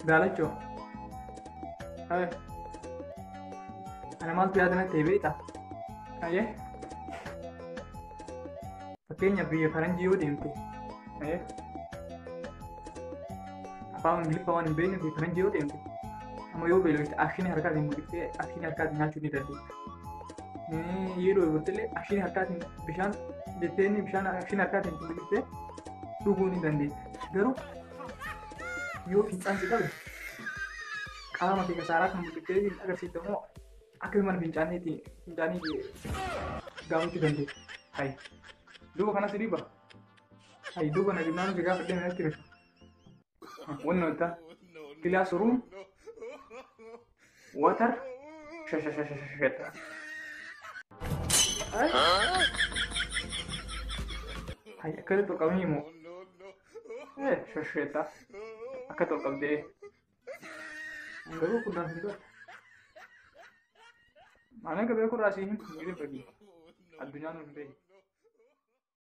Daalachoo. Haye. Ana maaltu yaada natti ta'e beektaa? Haye. Fakkeenyaaf biyya faranjii yoo deemte. Haye. Afaan Ingiliffaa waan hin beekne biyya faranjii yoo deemte. Amma yoo beelofte akshinii harkaatiin mul'iftee akshinii harkaatiin nyaachuu ni dandeetta. Yeroo dheebotte akshinii harkaatiin bishaan jettee inni bishaan akshinii harkaatiin mul'iftee dhuguu ni dandeetta. Garuu yoo fincaan si qabe qaama kee kasaaraa kan mul'iftee hin agarsiifte immoo akka mana fincaaniitti fincaanii gaafachuu dandeetta. Hayi. Duuba kanas dhiba. Hayi duuba na dhibnaan si gaafadhee natti himta. Wanni wanta classroom water shashashashashashata. Hayi akkasitti ol qabanii moo? Shashashata. Akkatti ol qabdee. Garuu kuddaan hin godhu. Maal akka beeku irraa siin hin fakkii. Addunyaan hin beeku.